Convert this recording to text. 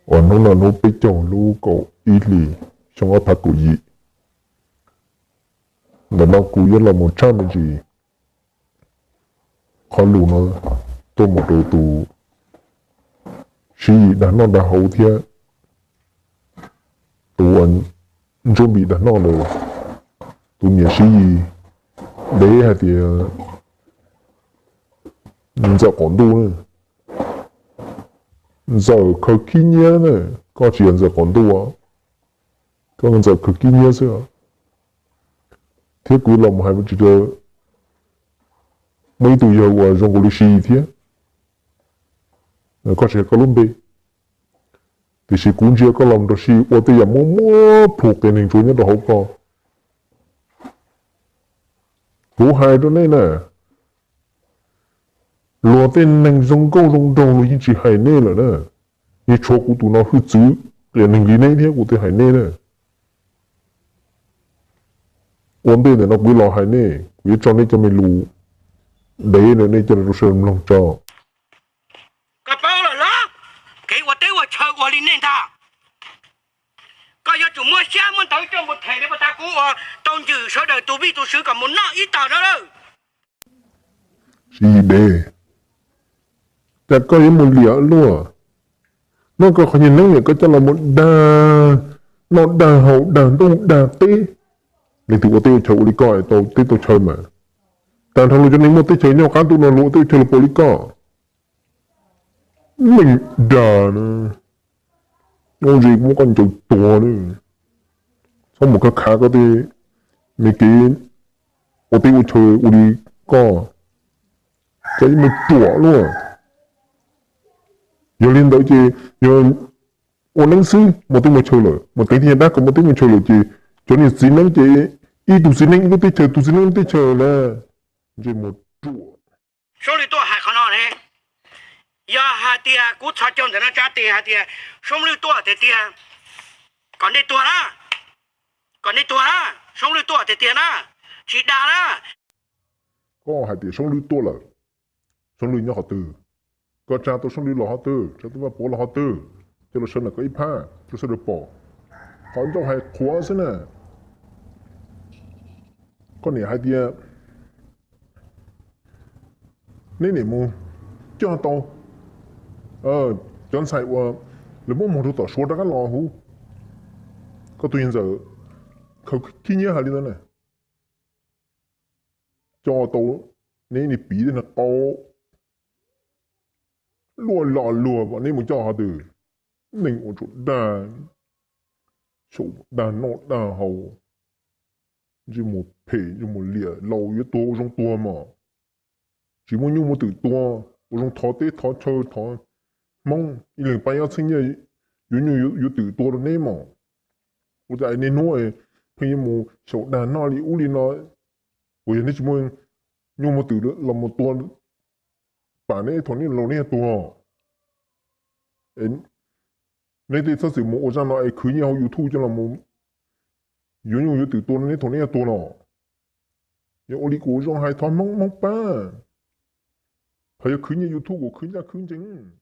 uas hnub no hnub peb caug lub kaum ib hlis xyoo ob phav kaum yim. Ntawm no kuv yuav los mus tshaj me ntsis qhov lus no tuaj mus rau tus Siv Yis dag noj dag haus thiab tus uas Ntsuab Npis dag noj lawm. Tus niam Siv Yis dev hais tias Ntxawm qaum ntuj na, Ntxawm khaws khib nyiab na, koj tsis yog Ntxawm qaum ntuj, koj Ntxawm khaws khib nyiab xwb. Thiab kuv los mus hais tsis rau muaj ib tug yawg uas zoo nkaus li Siv Yis thiab, koj tsis hais koj lub npe, tiam sis kuv ntsia koj los nrog Siv Yis ua tej yam muab muab plhus qias neeg tsuav nyob rau hauv koj. Kuv hais rau nej na, luag tej neeg zoo nkauj zoo nraug luag yeej tsis hais nej lawm na. Yeej tshuav kuv tus no hwj txwv qias neeg li neb thiab kuv thiaj hais nej na. Ua ntej ntawm no kuv yuav los hais nej, kuv yuav tso nej cov me lus ntev no nej coj los rau sawv daws mloog tso. Koj paub lawm los? Kev ua teb ua chaw ua li nej ntag, koj yuav tsum muaj siab muaj ntawv coj mus them li pas tas kuv ua tau ncwm sawv daws tus vij tus sw kom mus noj ib tog no lawm. Siv Yis dev, cas koj yuav mus liam luaj? Noj koj qhov niag neeb niam koj coj los mus dag noj dag haus dag ntuj dag teb. Leej twg ua teb ua chaw ua li koj tau teb tau chaw mas? Tag nrho luag cov neeg muaj teb chaws nyob qab ntuj no luag ua teb ua chaw los puas li koj? Neeg dag na, nyob ze kuv muab koj ncaws tuag na. Txhob mus khav khav koj tej me kev ua teb ua chaw ua li koj, koj ib mus ruam luaj. Yog li ntawd ces yog ua neeb xwb muaj teb muaj chaw lawm, mus teev tej nyuag dab kom muaj teb muaj chaw lawm ces cov niag txiv neeb ces ib tug txiv neeb ib lub teb chaws, tus txiv neeb lub teb chaws na, ntsej muag ruam. Soob Lwj tuaj hais qhov no ne, yog hais tias kuv txhos caug ntawm no tsa tes hais tias Soob Lwj tuaj tiag tiag, kom nej tuag na, kom nej tuag na, Soob Lwj tuaj tiag tiag na, tsis dag na. Koj hais tias Soob Lwj tuaj lawm, Soob Lwj nyob qhov twg? Koj tsa tau Soob Lwj los qhov twg, tsa tau Vaj Pov los qhov twg, coj los sawv ntawm koj ib phab, coj sawv daws pom. Qhov ncauj hais qhuav xwb na. Koj niam hais tias neb niam mus coj tau cov ntxhais uas lawv muab muag rau tom Suav rov qab los huv. Koj tus yawg Ntxawm khaws khib nyiab hais li ntawd na. Coj tau neb niag piv tej niag qau luaj lo luag, neb mus coj qhov twg? Neeg ua tsuas dag, xyaum dag noj dag haus, ntsej muag phem ntsej muag liam, laus yuav tuag ua zoo tuag mog. Tsis muaj nyuj muaj twm tua, ua zoo thov teb thov chaw thov Hmoob, ib leeg pab ob txheeb nyiaj yuav nyuj yuav twm tua rau neb mog. Ua cas niaj hnub pheej yuav mus xyaum dag noj li ub li no, uas yog neb tsis muaj nyuj muaj twm los mus tua pam neb thaum neb laus neb tuag. Neb tej txhob txwm mus ua zaj no es khwv nyiaj hauv YouTube coj los mus yuav nyuj yuav twm tua neb thaum neb tuag los. Yog ua li kuv zoo hais thov Hmoob, Hmoob pab. Qhov yog khwv nyiaj YouTube kuv khwv ncaj khwv ncees.